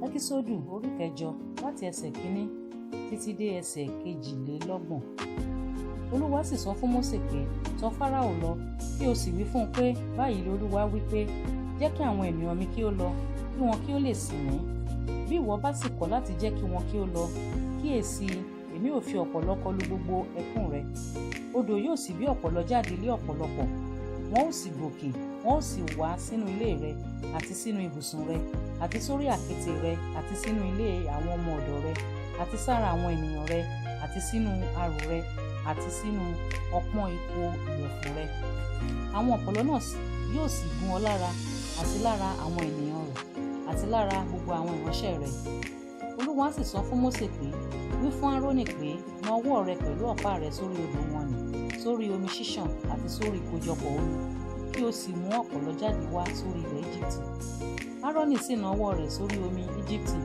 Ẹ́kísódù orí kẹjọ, láti ẹsẹ̀ kínní títí dé ẹsẹ̀ 22. Olúwa sì sọ fún Mósè pé, tọ̀ Fáráò lọ, kí o sì wí fún un pé, báyìí ni Olúwa wí pé, jẹ́ kí àwọn ènìyàn mi kí ó lọ, kí wọn kí ó lè sìn mí. Bí ìwọ bá sì kọ̀ láti jẹ́ kí wọn kí ó lọ, kíyèsí, èmi ò fi ọ̀pọ̀lọ́ kọlu gbogbo ẹkún rẹ. Odò yóò sì bí ọ̀pọ̀lọ́ jáde lé ọ̀pọ̀lọpọ̀. Wọn ó sì gòkè, wọn ó sì wá sínú ilé rẹ, àti sínú ibùsùn rẹ, àti sórí àkéte rẹ, àti sínú ilé àwọn ọmọ ọ̀dọ̀ rẹ, àti sára àwọn ènìyàn rẹ, àti sínú arò rẹ, àti sínú ọpọ́n ipò ìyẹ̀fun rẹ. Àwọn ọ̀pọ̀lọ́ náà yóò sì gún ọ lára, àti lára àwọn ènìyàn rẹ, àti lára gbogbo àwọn ìránṣẹ́ rẹ. Olúwa sì sọ fún Mósè pé, wí fún Árónì pé, na ọwọ́ rẹ pẹ̀lú ọ̀pá rẹ sórí odò wọn nì, sórí omi ṣíṣàn àti sórí ìkójọpọ̀ omi, kí o sì mú ọ̀pọ̀lọ́ jáde wá sórí ilẹ̀ Íjíbítì. Árónì sì na ọwọ́ rẹ̀ sórí omi Íjíbítì,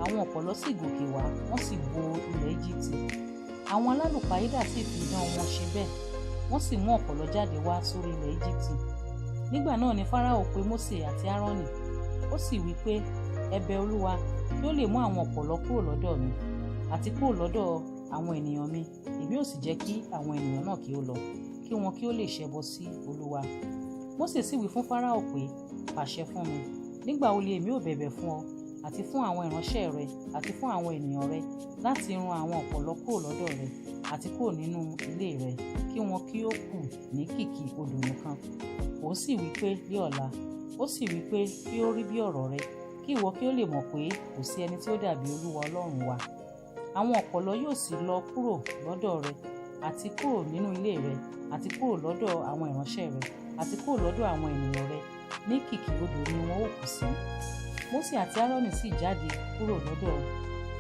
àwọn ọ̀pọ̀lọ́ sì gòkè wá, wọ́n sì bo ilẹ̀ Íjíbítì. Àwọn alálùpàídà sì fi idán wọn ṣe bẹ́ẹ̀, wọ́n sì mú ọ̀pọ̀lọ́ jáde wá sórí ilẹ̀ Íjíbítì. Nígbà náà ni Fáráò pe Mósè àti Árónì, ó sì wí pé, ẹ bẹ̀ Olúwa kí ó lè mú àwọn ọ̀pọ̀lọ́ kúrò lọ́dọ̀ mi, àti kúrò lọ́dọ̀ àwọn ènìyàn mi, èmi ò sì jẹ́ kí àwọn ènìyàn náà kí ó lọ, kí wọn kí ó lè ṣẹbọ sí Olúwa. Mósè sì wí fún Fáráò pé, pàṣẹ fún mi, nígbà wo ni èmi ò bẹ̀bẹ̀ fún ọ, àti fún àwọn ìránṣẹ́ rẹ, àti fún àwọn ènìyàn rẹ, láti run àwọn ọ̀pọ̀lọ́ kúrò lọ́dọ̀ rẹ, àti kúrò nínú ilé rẹ, kí wọn kí ó kù ní kìkì odò nìkan. Òun sì wí pé, ní ọ̀la. Ó sì wí pé, kí ó rí bí ọ̀rọ̀ rẹ, kí ìwọ kí ó lè mọ̀ pé kò sí ẹni tí ó dàbí Olúwa Ọlọ́run wa. Àwọn ọ̀pọ̀lọ́ yóò sì lọ kúrò lọ́dọ̀ rẹ, àti kúrò nínú ilé rẹ, àti kúrò lọ́dọ̀ àwọn ìránṣẹ́ rẹ, àti kúrò lọ́dọ̀ àwọn ènìyàn rẹ, ní kìkì odò ni wọn ó kù sí. Mósè àti Árónì sì jáde kúrò lọ́dọ̀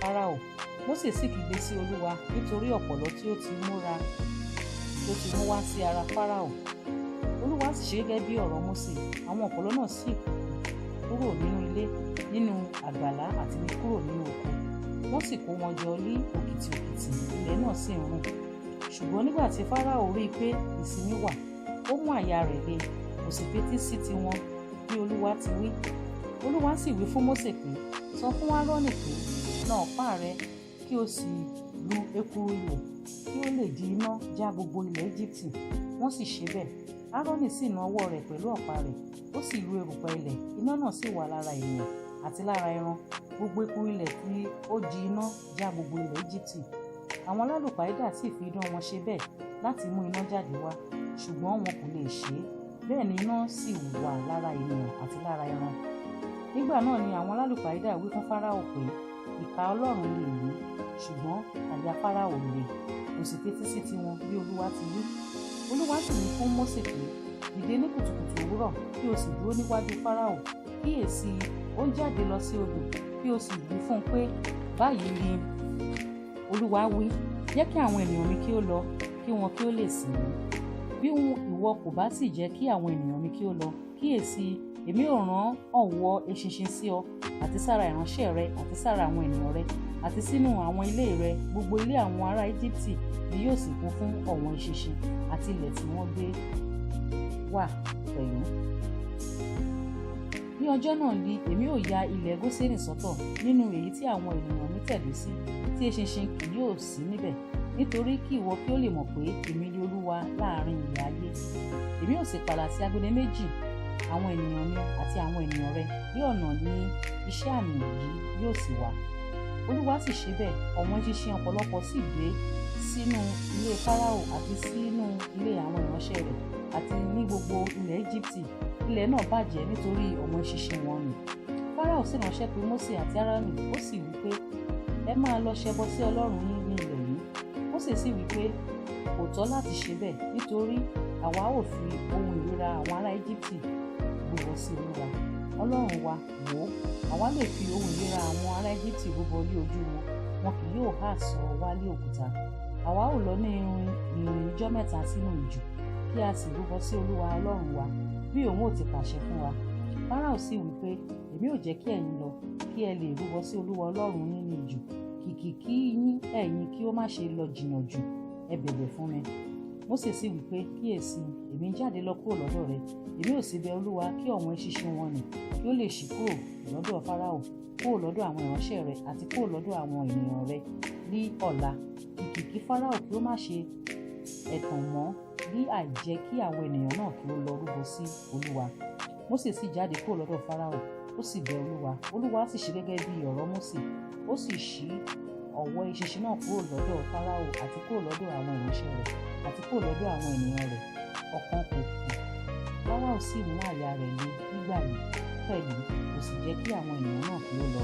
Fáráò. Mósè sì kígbe sí Olúwa nítorí ọ̀pọ̀lọ́ tí ó ti mú wá sí ara Fáráò. Olúwa sì ṣe gẹ́gẹ́ bí ọ̀rọ̀ Mósè. Àwọn ọ̀pọ̀lọ́ náà sì kúrò nínú ilé, nínú àgbàlá àti kúrò nínú oko. Wọ́n sì kó wọn jọ ní òkìtì òkìtì, ilẹ̀ náà sì ń rùn. Ṣùgbọ́n nígbà tí Fáráò rí i pé ìsinmi wà, ó mú àyà rẹ̀ le, kò sì fetí sí tiwọn bí Olúwa ti wí. Olúwa sì wí fún Mósè pé, sọ fún Árónì pé, na ọ̀pá rẹ kí o sì lu ekuru ilẹ̀, kí ó lè di iná já gbogbo ilẹ̀ Íjíbítì. Wọ́n sì ṣe bẹ́ẹ̀. Árónì sì na ọwọ́ rẹ̀ pẹ̀lú ọ̀pá rẹ̀, ó sì lu erùpẹ̀ ilẹ̀, iná náà sì wà lára ènìyàn àti lára ẹran. Gbogbo ekuru ilẹ̀ tí ó di iná já gbogbo ilẹ̀ Íjíbítì. Àwọn alálùpàídà sì fi idán wọn ṣe bẹ́ẹ̀ láti mú iná jáde wá, ṣùgbọ́n wọn kò lè ṣe é. Bẹ́ẹ̀ ni iná sì wà lára ènìyàn àti lára ẹran. Nígbà náà ni àwọn alálùpàídà wí fún Fáráò pé, ìkà Ọlọ́run ni èyí, ṣùgbọ́n àyà Fáráò le, kò sì fetí sí tiwọn bí Olúwa ti wí. Olúwa sì wí fún Mósè pé, dìde ní kùtùkùtù òwúrọ̀, kí o sì dúró níwájú Fáráò, kíyèsí, ó ń jáde lọ sí odò, kí o sì wí fún un pé, báyìí ni Olúwa wí, jẹ́ kí àwọn ènìyàn mi kí ó lọ, kí wọn kí ó lè sìn mí. Bí ìwọ kò bá sì jẹ́ kí àwọn ènìyàn mi kí ó lọ, kíyèsí, èmi ò rán ọ̀wọ́ eṣinṣin sí ọ, àti sára ìránṣẹ́ rẹ, àti sára àwọn ènìyàn rẹ, àti sínú àwọn ilé rẹ. Gbogbo ilé àwọn ará Íjíbítì ni yóò sì kún fún ọ̀wọ́n eṣinṣin, àti ilẹ̀ tí wọ́n gbé wà pẹ̀lú. Ní ọjọ́ náà ni èmi ò ya ilẹ̀ Góṣẹ́nì sọ́tọ̀ nínú èyí tí àwọn ènìyàn mi tẹ̀dó sí, tí eṣinṣin kì yóò sí níbẹ̀, nítorí kí ìwọ kí ó lè mọ̀ pé èmi ni Olúwa láàrin ilẹ̀ ayé. Èmi ò sì pààlà sí agbede méjì àwọn ènìyàn mi àti àwọn ènìyàn rẹ, ní ọ̀nà ní iṣẹ́ àmì yìí yóò sì wà. Olúwa sì ṣe bẹ́ẹ̀, ọ̀wọ́n eṣinṣin ọ̀pọ̀lọpọ̀ sì dé sínú ilé Fáráò àti sínú ilé àwọn ìránṣẹ́ rẹ̀ àti ní gbogbo ilẹ̀ Íjíbítì. Ilẹ̀ náà bàjẹ́ nítorí ọ̀wọ́n eṣinṣin wọn nì. Fáráò sì ránṣẹ́ pé Mósè àti Árónì, ó sì wí pé, ẹ máa lọ ṣẹbọ sí Ọlọ́run yín ní ilẹ̀ yìí. Mósè sì wí pé, kò tọ́ láti ṣe bẹ́ẹ̀, nítorí àwa ò fi ohun ìríra àwọn ará Íjíbítì rúbọ sí Olúwa Ọlọ́run wa. Wò ó, àwa lè fi ohun ìríra àwọn ará Íjíbítì rúbọ lé ojú wọn, wọn kì yóò há sọ wá lé òkúta. Àwa ò lọ ní ìrìn ijọ́ mẹ́ta sínú ijù, kí a sì rúbọ sí Olúwa Ọlọ́run wa, bí òun ò ti pàṣẹ fún wa. Fáráò sì wí pé, èmi ò jẹ́ kí ẹ̀yin lọ, kí ẹ lè rúbọ sí Olúwa Ọlọ́run yín ní ijù, kìkì kí yín ẹ̀yin kí ó má ṣe lọ jìnnà jù, ẹ bẹ̀bẹ̀ fún mi. Mósè sì wí pé, kíyèsí, èmi ń jáde lọ kúrò lọ́dọ̀ rẹ, èmi ò sì bẹ Olúwa kí ọ̀wọ́n eṣinṣin wọn nì kí ó lè ṣí kúrò lọ́dọ̀ Fáráò, kúrò lọ́dọ̀ àwọn ìránṣẹ́ rẹ àti kúrò lọ́dọ̀ àwọn ènìyàn rẹ ní ọ̀la, kìkì kí Fáráò kí ó má ṣe ẹ̀tàn mọ́ bí àìjẹ́ kí àwọn ènìyàn náà kí ó lọ rúbọ sí Olúwa. Mósè sì jáde kúrò lọ́dọ̀ Fáráò, ó sì bẹ Olúwa. Olúwa sì ṣe gẹ́gẹ́ bí ọ̀rọ̀ Mósè, ó sì ṣí ọ̀wọ́ eṣinṣin náà kúrò lọ́dọ̀ Fáráò àti kúrò lọ́dọ̀ àwọn ìránṣẹ́ rẹ̀ àti kúrò lọ́dọ̀ àwọn ènìyàn rẹ̀, ọ̀kan kò kù. Fáráò sì mú àyà rẹ̀ le nígbà yìí pẹ̀lú, kò sì jẹ́ kí àwọn ènìyàn náà kí ó lọ.